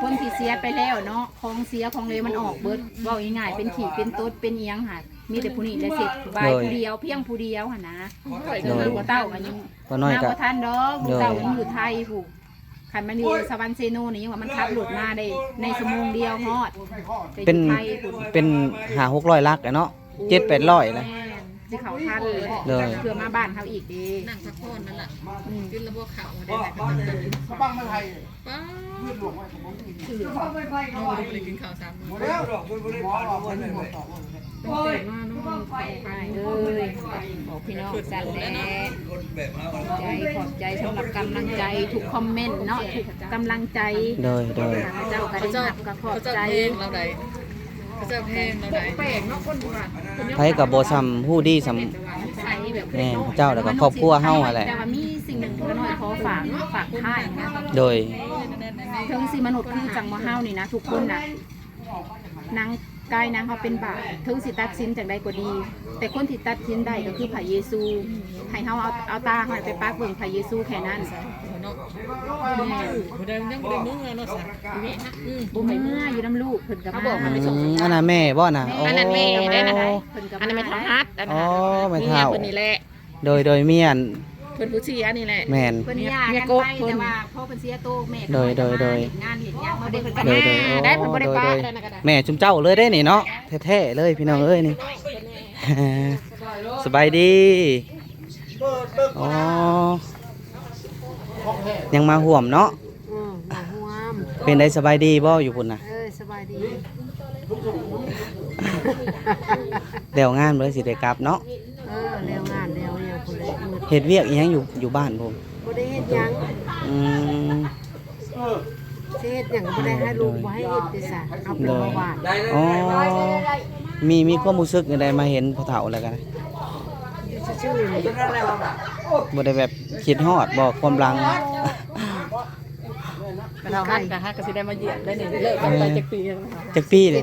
ຄົນທີ່ເສຍໄປແລ້ວເນາະ ຂອງເສຍຂອງເຫຼວມັນອອກເບິດ ເວົ້າງ່າຍໆ ເປັນຂີ້ເປັນຕົດເປັນອີ່ຫຍັງຫັ້ນ ມີແຕ່ຜູ້ນີ້ແຫຼະເຊັດ ບາຍ ໂດຍ ຜູ້ດຽວ ພຽງຜູ້ດຽວຫັ້ນນະ. ໂດຍ ເຕົ້າກໍຍັງ ບໍ່ນ້ອຍ ມາ ກໍ ບໍ່ທັນດອກ ໂດຍ ເຕົ້າຍັງຢູ່ໄທພຸ້ນ. ຄັນມັນຢູ່ສະຫວັນເຊໂນນີ້ ຍັງວ່າມັນຂັບລົດມາໄດ້ໃນຊົ່ວໂມງດຽວຮອດ. ເປັນ ເປັນຫ້າຫົກຮ້ອຍຫຼັກແຫຼະເນາະ ເຈັດແປດຮ້ອຍແຫຼະ. ແມ່ນ ຊິເຂົ້າທັນເລີຍ ໂດຍ ເພື່ອມາບ້ານເຮົາອີກເດ້. ນັ່ງພັກຜ່ອນນັ້ນລະ ອືມ ກິນແລ້ວບໍ່ເຂົ້າໄດ້ ສະບັງມາໄທ ປ້າ ເຮົາບໍ່ໄດ້ກິນເຂົ້າສາມມື້ ບໍ່ໄດ້ດອກ ບໍ່ໄດ້ ໂອ້ຍ ເອີຍ ບອກພີ່ນ້ອງຊັ້ນແຫຼະ. ຂອບໃຈ ຂອບໃຈສຳລັບກຳລັງໃຈທຸກຄອມເມັນເນາະ ທຸກກຳລັງໃຈ. ໂດຍ ໂດຍ ຂ້າພະເຈົ້າກໍໄດ້ຮັບ ກໍຂອບໃຈ. ເຂົາເຈົ້າແພງລາວໃດ ເຂົາເຈົ້າແພງລາວໃດ ແປກເນາະ ຄົນທີ່ວ່າ ໃຜກໍບໍ່ສ່ຳ ຮູ້ດີສ່ຳ ແມ່ນ ພະເຈົ້າ ແລ້ວກໍຄອບຄົວເຮົາຫັ້ນແຫຼະ. ແຕ່ວ່າມີສິ່ງໜຶ່ງທີ່ຂ້ານ້ອຍຂໍຝາກ ຝາກທ້າຍນະ. ໂດຍ ເຖິງຊິມະນຸດຄືຈັ່ງວ່າເຮົານີ້ນະ ທຸກຄົນນະ ນາງ ກາຍນາງເຮົາເປັນບາບ ເຖິງຊິຕັດສິນຈັ່ງໃດກໍດີ ແຕ່ຄົນທີ່ຕັດສິນໄດ້ກໍຄືພະເຢຊູ. ໃຫ້ເຮົາເອົາ ເອົາຕາເຮົາໄປປັກເບິ່ງພະເຢຊູແຄ່ນັ້ນ. ບໍ່ໄດ້ ຍັງບໍ່ໄດ້ເມືອເນາະ ອືມ ບໍ່ໄດ້ເມືອ ຢູ່ນຳລູກເພິ່ນກໍມາ. ອືມ ອັນນັ້ນແມ່ບໍ່ນະ? ແມ່ ໂອ້ ອັນນັ້ນແມ່ເດ້ ອັນນັ້ນ ເພິ່ນກໍມາ ອັນນັ້ນແມ່ເຖົ້າຮັດ ອັນນັ້ນ ອໍ ແມ່ເຖົ້າ ເພິ່ນນີ້ແຫຼະ. ໂດຍ ໂດຍ ເມຍອັນ ເພິ່ນຜູ້ເສຍນີ້ແຫຼະ. ແມ່ນ ເພິ່ນຢ່າກັນໄປ ແຕ່ວ່າພໍເພິ່ນເສຍໂຕ ແມ່ກໍ ໂດຍ ໂດຍ ໂດຍ ເພິ່ນກໍມາເຮັດງານເຮັດຫຍັງ ເພິ່ນກໍມາ ໂດຍ ໂດຍ ໄດ້ ເພິ່ນບໍ່ໄດ້ປະ ໂດຍ ໂດຍ ແມ່ຊຸມເຈົ້າເລີຍເດ້ນີ້ເນາະ ແທ້ໆ ເລີຍພີ່ນ້ອງເອີຍນີ້. ສະບາຍດີ. ອໍ ຍັງມາຮ່ວມເນາະ. ອືມ ມາຮ່ວມ. ເປັນໃດ ສະບາຍດີບໍ່ຢູ່ພຸ້ນນະ? ເອີ ສະບາຍດີ. ແລ້ວງານບໍ່ ຊິໄດ້ກັບເນາະ? ເອີ ແລ້ວງານແລ້ວ ແລ້ວພຸ້ນແຫຼະ. ເຮັດວຽກອີ່ຫຍັງຢູ່ ຢູ່ບ້ານພຸ້ນ? ບໍ່ໄດ້ເຮັດຫຍັງ. ອືມ ເອີ ມາ ຊິເຮັດຫຍັງກໍບໍ່ໄດ້ໃຫ້ລູກ ບໍ່ໃຫ້ເຮັດເດ້ຊະ ເຮົາເປັນເບົາຫວານ. ອໍ ມີ ມີຄວາມຮູ້ສຶກຈັ່ງໃດມາເຫັນພໍ່ເຖົ້າແລ້ວກໍ ຢູ່ຊື່ໆ ບໍ່ໄດ້ແບບຄິດຮອດບໍ່ຄວາມຫຼັງ? ເຖົ້າຮັກກະຮັກກະຊິໄດ້ມາຢ້ຽມໄດ້ນີ້. ເລີກກັນໄປຈັກປີແລ້ວ? ຈັກປີເດ?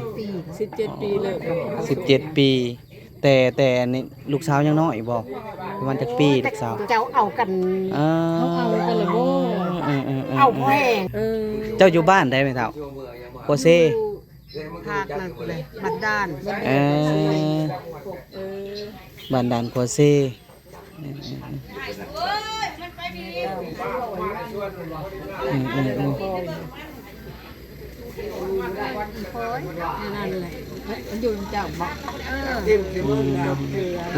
ສິບເຈັດປີ ເລີກກັນ ສິບເຈັດປີ. ແຕ່ ແຕ່ນີ້ລູກສາວຍັງນ້ອຍບໍ່? ປະມານຈັກປີລູກສາວ? ເຈົ້າເອົາກັນ ເອີ ເຂົາເອົາກັນລະບໍ່? ເອີໆໆໆ ເອົາແພງ. ເອີ ເຈົ້າຢູ່ບ້ານໃດແມ່ເຖົ້າ? ຂົວເຊ ຢູ່ພາກນັ້ນພຸ້ນແຫຼະ ບ້ານດ່ານ. ເອີ ເອີ ບ້ານດ່ານຂົວເຊ. ເອີໆໆ ອືມໆໆ ແມ່ນນັ້ນແຫຼະ ມັນຢູ່ນຳເຈົ້າບໍ? ເອີ ອືມ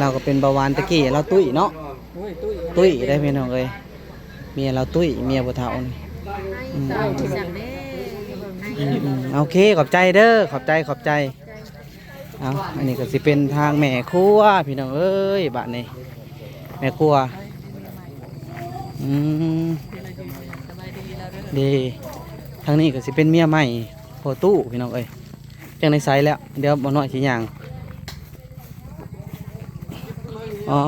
ລາວກໍເປັນເບົາຫວານ ແຕ່ກີ້ລາວຕຸ້ຍເນາະ. ໂອ້ຍ ຕຸ້ຍ ຕຸ້ຍໄດ໋ພີ່ນ້ອງເອີຍ ເມຍລາວຕຸ້ຍ ເມຍຜູ້ເຖົ້ານີ້. ອືມ ເຈົ້າ ອືມໆ ໂອເຄ ຂອບໃຈເດີ ຂອບໃຈ ຂອບໃຈ. ເອົາ ອັນນີ້ກໍຊິເປັນທາງແມ່ຄົວພີ່ນ້ອງເອີຍ ບາດນີ້ແມ່ຄົວ. ອືມ ເດ້ ທາງນີ້ກໍຊິເປັນເມຍໃໝ່ພໍ່ຕູ້ພີ່ນ້ອງເອີຍ. ຈັ່ງໃດໃສແລ້ວ ດຽວບໍ່ນ້ອຍຊິຍ່າງ. ອໍ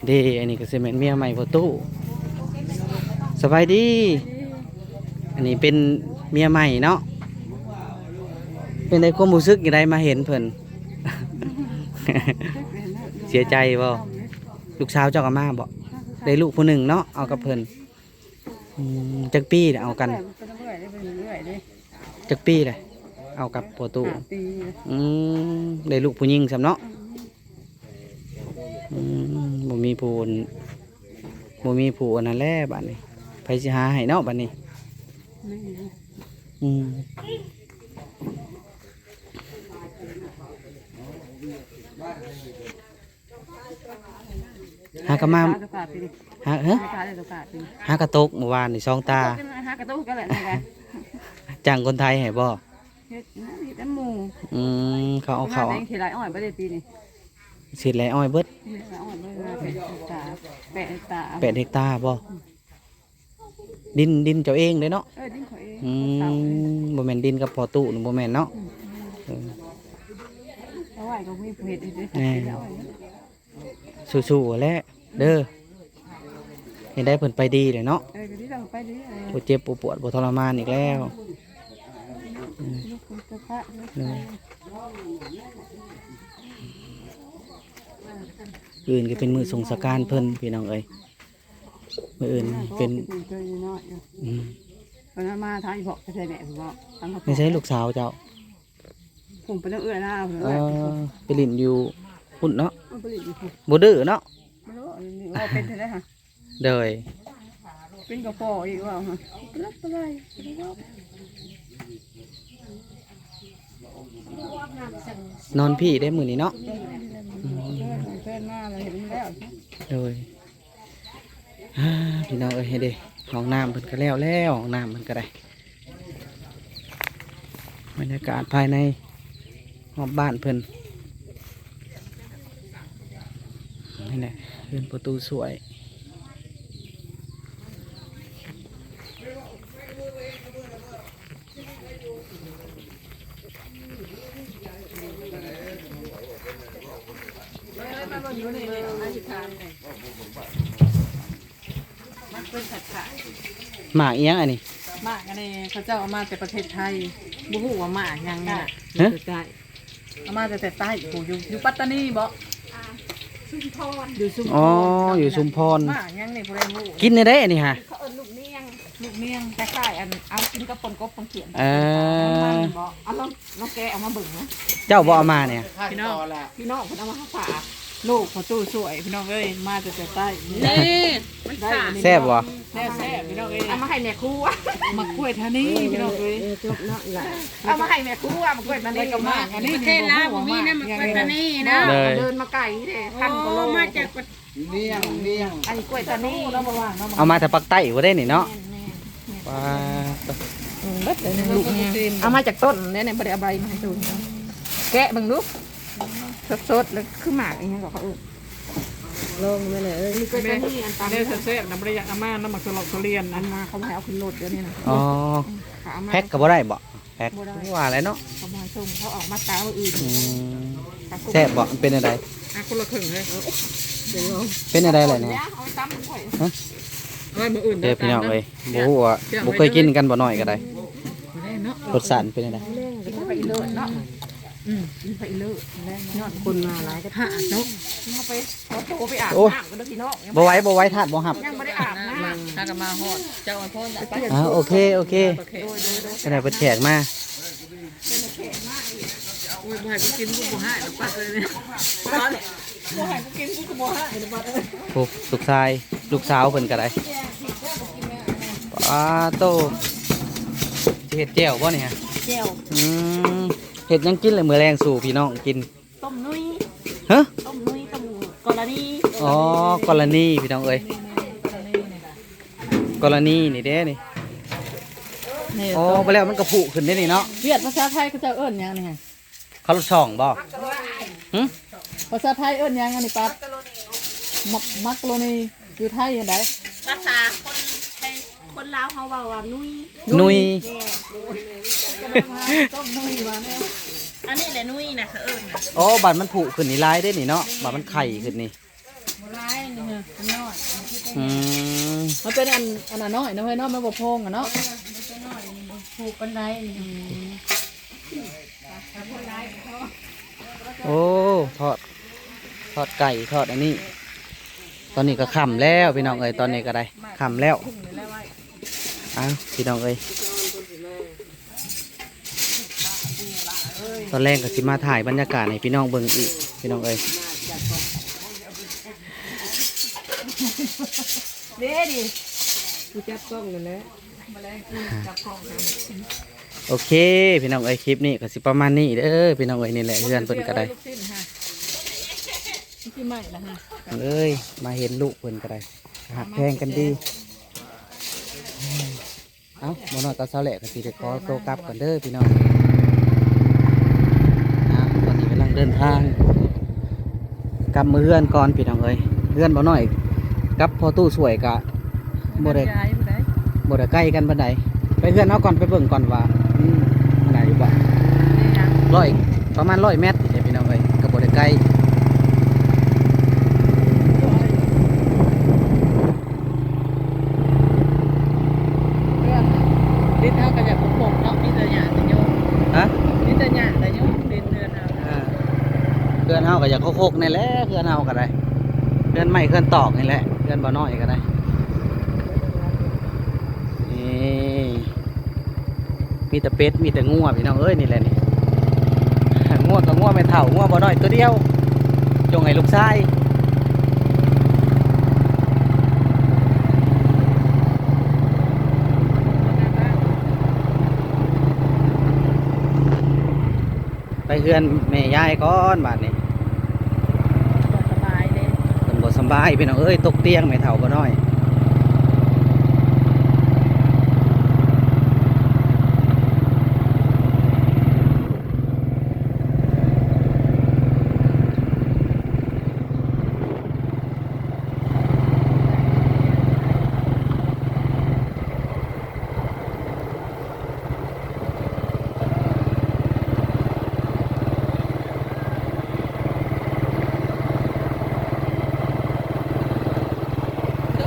ເດ້ ອັນນີ້ກໍຊິແມ່ນເມຍໃໝ່ພໍ່ຕູ້. ສະບາຍດີ. ອັນນີ້ເປັນເມຍໃໝ່ເນາະ. ເປັນໃດຄວາມຮູ້ສຶກຈັ່ງໃດມາເຫັນເພິ່ນ? ເສຍໃຈບໍ່? ລູກສາວເຈົ້າກໍມາບໍ່? ໄດ້ລູກຜູ້ໜຶ່ງເນາະ ເອົາກັບເພິ່ນ. ອືມ ຈັກປີແລ້ວເອົາກັນ? ເປັນເອື້ອຍເດ້ ເປັນເອື້ອຍເດ້. ຈັກປີແລ້ວເອົາກັບພໍ່ຕູ້? ຫ້າປີ. ອືມ ໄດ້ລູກຜູ້ຍິງຊ້ຳເນາະ. ອືມ ອືມ ບໍ່ມີຜູ້ ບໍ່ມີຜູ້ອັນນັ້ນແຫຼະບາດນີ້ ໃຜຊິຫາໃຫ້ເນາະບາດນີ້? ແມ່ນ. ອືມ ຫາກໍມາ ຫາ ຫາ ຫາກະຕົກມື້ວານນີ້ສອງຕາ. ຫາກະຕົກກັນແຫຼະນີ້ກະ ຈ້າງຄົນໄທໃຫ້ບໍ່? ເຮັດ ເຮັດນຳໝູ່. ອືມ ເຂົາເອົາເຂົ້າ ມາແຕ່ງທີ່ໄຮ່ອ້ອຍບໍ່ໄດ້ປີນີ້. ສີດໄຮ່ອ້ອຍເບິດ. ໄຮ່ອ້ອຍເບິດ ແປດເຮັກຕາ ແປດເຮັກຕາ. ແປດເຮັກຕາບໍ່? ອືມ ດິນ ດິນເຈົ້າເອງເດ້ເນາະ? ເອີ ດິນຂ້ອຍເອງ. ອືມ ບໍ່ແມ່ນດິນກັບພໍ່ຕູ້ນີ້ ບໍ່ແມ່ນເນາະ? ອືມ ເອີ ເອົາໄວ້ກໍມີຜູ້ເຮັດເດ້. ແມ່ນ. ສູ້ໆ ແຫຼະເດີ ເຫັນໄດ້ເພິ່ນໄປດີແລ້ວເນາະ. ເອີ ກໍດີແລ້ວ ໄປດີ. ບໍ່ເຈັບບໍ່ປວດ ບໍ່ທໍລະມານອີກແລ້ວ. ອືມ ມື້ອື່ນກໍເປັນມື້ສົ່ງສະການເພິ່ນ ພີ່ນ້ອງເອີຍ. ມື້ອື່ນເປັນ ອືມ ເພິ່ນມາທາງອີ່ພໍ່ ໄປໃສ່ແມ່ຜູ້ບໍ? ທາງ ໃສລູກສາວເຈົ້າ? ພຸ້ນໄປນຳເອື້ອຍລາວ. ເອີ ໄປຫຼິ້ນຢູ່ພຸ້ນເນາະ. ເອີ ໄປຫຼິ້ນຢູ່ພຸ້ນ ບໍ່ດື້ເນາະ. ບໍ່ດື້ ເວົ້າເປັນເທົ່າໃດຫະ? ໂດຍ ເປັນກະປໍອີກ ເວົ້າຫະ ປະລັບປະໄລ ນອນພີ້ເດ້ມື້ນີ້ເນາະ. ອືມ ເອີ ເພິ່ນມາແລ້ວເຫັນແລ້ວ. ໂດຍ ອ່າ ພີ່ນ້ອງເອີຍ ເຮັດເດ້ ຫ້ອງນ້ຳເພິ່ນກໍແລ້ວແລ້ວ ຫ້ອງນ້ຳເພິ່ນກໍໄດ້. ບັນຍາກາດພາຍໃນຮອບບ້ານເພິ່ນ ນີ້ແຫຼະ ເຮືອນພໍ່ຕູ້ສວຍ. ໝາກອີ່ຫຍັງອັນນີ້? ໝາກອັນນີ້ເຂົາເຈົ້າເອົາມາແຕ່ປະເທດໄທ ບໍ່ຮູ້ວ່າໝາກຫຍັງນີ້ນະ. ຮະ? ຢູ່ໃກ້ໆ ເອົາມາແຕ່ໃຕ້ ຢູ່ ຢູ່ປັດຕານີບໍ? ຊຸມພອນ ຢູ່ຊຸມພອນ. ອໍ ຢູ່ຊຸມພອນ. ໝາກຫຍັງນີ້ບໍ່ໄດ້ຮູ້. ກິນໄດ້ໃດອັນນີ້ຫະ? ເຂົາເອີ້ນລູກນຽງ. ລູກນຽງ ຄ້າຍໆ ອັນ ເອົາກິນກັບປົ່ນກົບປ່ນຂຽງ. ເອີ ມັນບໍ່ ເອົາລອງ ລອງແກະອອກມາເບິ່ງນະ. ເຈົ້າບໍ່ເອົາມານີ້? ພີ່ນ້ອງ ພີ່ນ້ອງເພິ່ນເອົາມາຝາກ ລູກພໍ່ຕູ້ສວຍ ພີ່ນ້ອງເອີຍ ມາແຕ່ ແຕ່ໃຕ້. ນີ້ ມັນຂາດ ແຊບບໍ່? ແຊບໆ ພີ່ນ້ອງເອີຍ ເອົາມາໃຫ້ແມ່ຄົວ. ໝາກກ້ວຍທານີ ພີ່ນ້ອງເອີຍ ເອີ ຈົບເນາະ ເອົາມາໃຫ້ແມ່ຄົວ ໝາກກ້ວຍທານີ. ແລ້ວກໍໝາກອັນນີ້ ປະເທດລາວບໍ່ມີນະ ໝາກກ້ວຍທານີເນາະ. ເດີນມາໄກເດ້ ພັນກວ່າໂລ ມາຈາກ ນຽງ ນຽງ ອັນນີ້ກ້ວຍທານີ ເອົາມາແຕ່ປາກໃຕ້ບໍ່ໄດ້ນີ້ເນາະ. ແມ່ນໆ ປາດ ອືມ ເບິດເລີຍ ລູກນີ້ ເອົາມາຈາກຕົ້ນເດ້ນີ້ ບໍ່ໄດ້ເອົາໃບມາໃຫ້ສູນ. ແກະເບິ່ງດູ ສົດໆ ແລ້ວຄືໝາກອີ່ຫຍັງກໍເຂົາເອີ້ນ. ລອງແມ່ນແຫຼະເອີຍ. ອັນນີ້ກໍຈະມີອັນຕຳ ແນວແຊບໆນະ ບໍ່ໄດ້ຢາກເອົາມານຳໝາກສະຫຼອກທຸລຽນ ອັນມາເຂົາໃຫ້ເອົາຂຶ້ນລົດດຽວນີ້ນະ. ອໍ ເຂົາເອົາມາ ແພັກກໍບໍ່ໄດ້ບໍ? ແພັກ ບໍ່ໄດ້ ວ່າແລ້ວເນາະ ເຂົາບໍ່ໃຫ້ສົ່ງ ເຂົາອອກມາຕາອື່ນ. ອືມ ແຊບບໍ? ມັນເປັນແນວໃດ? ອ່ະ ຄົນລະເຄິ່ງເລີຍ. ເປັນແນວໃດລະນີ້? ເອົາໄວ້ຕຳໄວ້ ຮະ? ເອົາໄວ້ມື້ອື່ນເດີພີ່ນ້ອງເອີຍ. ບໍ່ຮູ້ວ່າ ບໍ່ເຄີຍກິນກັນ ບໍ່ນ້ອຍກໍໄດ້. ບໍ່ໄດ້ເນາະ ລົດຊາດເປັນແນວໃດ? ກິນໄປເລີດເນາະ. ອືມ ກິນໄປເລີດ ແລງຍອດຄົນມາຫຼາຍກໍຖ້າເນາະ ເຮົາໄປ ຂໍໂຕໄປອາບ ໂອ້ຍ ນ້ຳກັນເດີພີ່ນ້ອງ. ບໍ່ໄຫວ ບໍ່ໄຫວ ທາດບໍ່ຮັບ ຍັງບໍ່ໄດ້ອາບນ້ຳ. ທາດກໍມາຮອດ ເຈົ້າອວຍພອນໄປ. ອ່າ ໂອເຄ ໂອເຄ ໂອເຄ ໂດຍ ໂດຍ ໂດຍ ຂະໜາດເພິ່ນແຂກມາ ເພິ່ນແຂກມາອີກ. ໂອ້ຍ ບໍ່ໃຫ້ກູກິນກູບໍ່ຮ້າຍດອກ ປັດເລີຍນີ້. ບໍ່ໃຫ້ກູກິນກູກໍບໍ່ຮ້າຍດອກ ປັດເອີຍ. ໂອ້ ລູກຊາຍ ລູກສາວເພິ່ນກໍໄດ້. ປາໂຕ ຊິເຮັດແຈ່ວບໍ່ນີ້? ແຈ່ວ. ອືມ ເຮັດຫຍັງກິນລະມື້ແລງສູ່ພີ່ນ້ອງກິນ? ຕົ້ມນຸຍ. ຮະ? ຕົ້ມນຸຍ ຕົ້ມກໍລະນີ. ອໍ ກໍລະນີ ພີ່ນ້ອງເອີຍ ແມ່ນໆ ກໍລະນີນີ້ ກໍລະນີນີ້ເດ້ນີ້. ນີ້ ອໍ ໄປແລ້ວມັນກະຜຸຂຶ້ນເດ້ນີ້ເນາະ. ວຽດພາສາໄທເຂົາເຈົ້າເອີ້ນຫຍັງນີ້ຮະ? ເຂົ້າລົດຊ່ອງບໍ່? ຫຶ? ພາສາໄທເອີ້ນຫຍັງອັນນີ້ປັດ? ມັກ ມັກໂຣນີ. ຢູ່ໄທອັນໃດ? ພາສາຄົນໄທ ຄົນລາວເຮົາເວົ້າວ່ານຸຍ. ນຸຍ. ແມ່ນ ຕົ້ມນຸຍວ່າແນວ ອັນນີ້ແຫຼະນຸຍນະ ເຂົາເອີ້ນນະ. ໂອ້ ບາດມັນຜຸຂຶ້ນນີ້ຫຼາຍເດ້ນີ້ເນາະ. ແມ່ນ ບາດມັນໄຂ່ຂຶ້ນນີ້. ບໍ່ຫຼາຍນີ້ ມັນນ້ອຍ. ອືມ ມັນເປັນອັນ ອັນນ້ອຍເນາະເຮີຍເນາະ ມັນບໍ່ໂພງອະເນາະ. ເອີ ມັນນ້ອຍ ມັນບໍ່ຜຸປານໃດ. ອືມ ໂອ້ ທອດ ທອດໄກ່ ທອດອັນນີ້. ຕອນນີ້ກໍຄ່ຳແລ້ວພີ່ນ້ອງເອີຍ ຕອນນີ້ກໍໄດ້ຄ່ຳແລ້ວ. ເອົ້າ ພີ່ນ້ອງເອີຍ ຕອນແລງກໍຊິມາຖ່າຍບັນຍາກາດໃຫ້ພີ່ນ້ອງເບິ່ງອີກ ພີ່ນ້ອງເອີຍ. ເດ້ດິ ຜູ້ຈັບກ້ອງນັ້ນແຫຼະ. ໂອເຄ ພີ່ນ້ອງເອີຍ ຄລິບນີ້ກໍຊິປະມານນີ້ເດີພີ່ນ້ອງເອີຍ. ນີ້ແຫຼະເຮືອນເພິ່ນກໍໄດ້ ເອີຍ ມາເຫັນລູກເພິ່ນກໍໄດ້ ຮັກແພງກັນດີ. ເອົ້າ ບໍ່ນ້ອຍກັບສາວແຫຼະກໍຊິໄດ້ຂໍໂຕກັບກ່ອນເດີພີ່ນ້ອງ. ອ່າ ຕອນນີ້ກຳລັງເດີນທາງ ກັບເມືອເຮືອນກ່ອນພີ່ນ້ອງເອີຍ. ເຮືອນບໍ່ນ້ອຍກັບພໍ່ຕູ້ຊ່ວຍກະບໍ່ໄດ້ ບໍ່ໄດ້ໄກກັນປານໃດ. ໄປເຮືອນເຮົາກ່ອນ ໄປເບິ່ງກ່ອນວ່າ ອືມ ອັນໃດຢູ່ບໍ່. ຮ້ອຍ ປະມານຮ້ອຍແມັດນີ້ແຫຼະພີ່ນ້ອງເອີຍ ກໍບໍ່ໄດ້ໄກ. ເຮືອນ ດິນເຮົາກໍຢາກຄົກໆເນາະ ມີແຕ່ຫຍ້າແຕ່ໂຍມ. ຮະ? ມີແຕ່ຫຍ້າແຕ່ໂຍມ ດິນເຮືອນເຮົາ. ເອີ ເຮືອນເຮົາກໍຢາກຄົກໆນີ້ແຫຼະ ເຮືອນເຮົາກໍໄດ້ ເຮືອນໄມ້ເຮືອນຕອກນີ້ແຫຼະ ເຮືອນບໍ່ນ້ອຍກໍໄດ້. ນີ້ ມີແຕ່ເປັດ ມີແຕ່ງົວ ພີ່ນ້ອງເອີຍ. ນີ້ແຫຼະນີ້ ງົວກໍງົວແມ່ເຖົ້າ ງົວບໍ່ນ້ອຍຕົວດຽວ ຈົ່ງໃຫ້ລູກຊາຍ. ໄປເຮືອນແມ່ຍາຍກ່ອນບາດນີ້. ບໍ່ສະບາຍເດ້ ເພິ່ນບໍ່ສະບາຍພີ່ນ້ອງເອີຍ ຕົກຕຽງແມ່ເຖົ້າບໍ່ນ້ອຍ.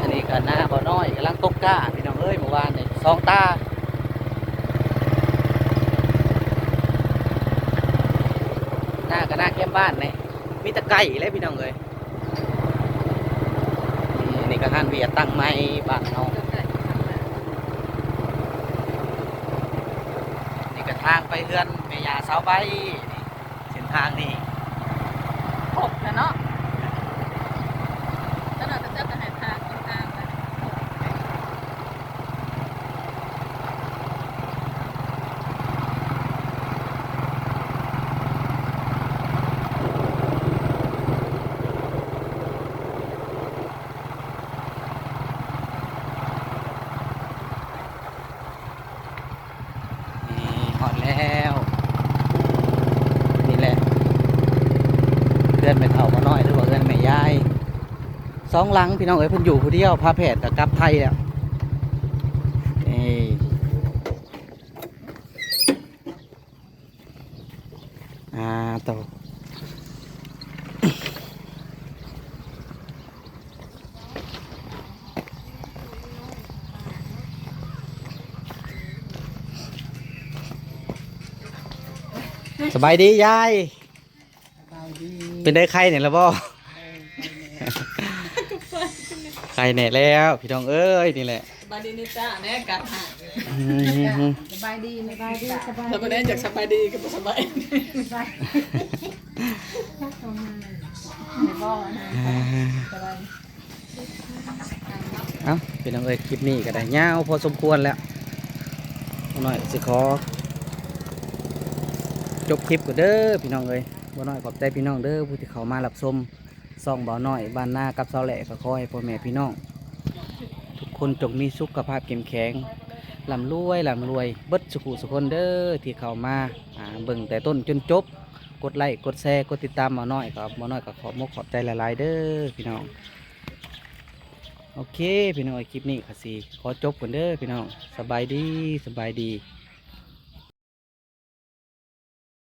ອັນນີ້ກໍນາບໍ່ນ້ອຍກຳລັງຕົກກ້າພີ່ນ້ອງເອີຍ ມື້ວານນີ້ສອງຕາ. ນາກໍນາແຄມບ້ານນີ້ ມີແຕ່ໄກ່ແຫຼະພີ່ນ້ອງເອີຍ. ນີ້ ອັນນີ້ກໍຮ້ານເບຍຕັ້ງໃໝ່ບ້ານເຮົາ. ນີ້ກໍທາງໄປເຮືອນແມ່ຍ່າສາວໃບ ນີ້ ເສັ້ນທາງນີ້ຄົກແລ້ວເນາະ. ຕະຫຼອດຈະເຈົ້າກໍໃຫ້ພາຄົນທາງໄປຄົກ. ນີ້ຮອດແລ້ວ ນີ້ແຫຼະເຮືອນແມ່ເຖົ້າບໍ່ນ້ອຍ ຫຼືວ່າເຮືອນແມ່ຍາຍ. ສອງຫຼັງພີ່ນ້ອງເອີຍ ເພິ່ນຢູ່ຜູ້ດຽວ ພາແພດກໍກັບໄທແລ້ວ. ນີ້ ອ່າ ໂຕ ສະບາຍດີຍາຍ. ສະບາຍດີ. ເປັນໄດ້ໄຂ້ນີ້ລະບໍ່? ເອີ ໄຂ້ແນ່ແລ້ວພີ່ນ້ອງເອີຍ ນີ້ແຫຼະ. ສະບາຍດີນິຕາແນ່ ກັດຫາກ. ອືມ ສະບາຍດີ ສະບາຍດີ ສະບາຍດີ. ແລ້ວກໍໄດ້ຈັກສະບາຍດີກໍບໍ່ສະບາຍ. ເອົ້າ ພີ່ນ້ອງເອີຍ ຄລິບນີ້ກໍໄດ້ຍາວພໍສົມຄວນແລ້ວ. ບ່າວນ້ອຍຊິຂໍຈົບຄລິບກ່ອນເດີພີ່ນ້ອງເອີຍ. ບ່າວນ້ອຍຂອບໃຈພີ່ນ້ອງເດີ ຜູ້ທີ່ເຂົ້າມາຮັບຊົມຊ່ອງບ່າວນ້ອຍບ້ານນາກັບຊາວແຫຼະ. ກໍຂໍໃຫ້ພໍ່ແມ່ພີ່ນ້ອງທຸກຄົນຈົ່ງມີສຸຂະພາບເຂັ້ມແຂງ ລ່ຳລວຍ ລ່ຳລວຍເບິດສຸຜູ້ສຸຄົນເດີ ທີ່ເຂົ້າມາ ອ່າ ເບິ່ງແຕ່ຕົ້ນຈົນຈົບ. ກົດໄລ້ ກົດແຊ ກົດຕິດຕາມບ່າວນ້ອຍ ກໍ ບ່າວນ້ອຍກໍຂອບມົກຂອບໃຈຫຼາຍໆເດີພີ່ນ້ອງ. ໂອເຄພີ່ນ້ອງເອີຍ ຄລິບນີ້ກໍຊິຂໍຈົບກ່ອນເດີພີ່ນ້ອງ. ສະບາຍດີ ສະບາຍດີ.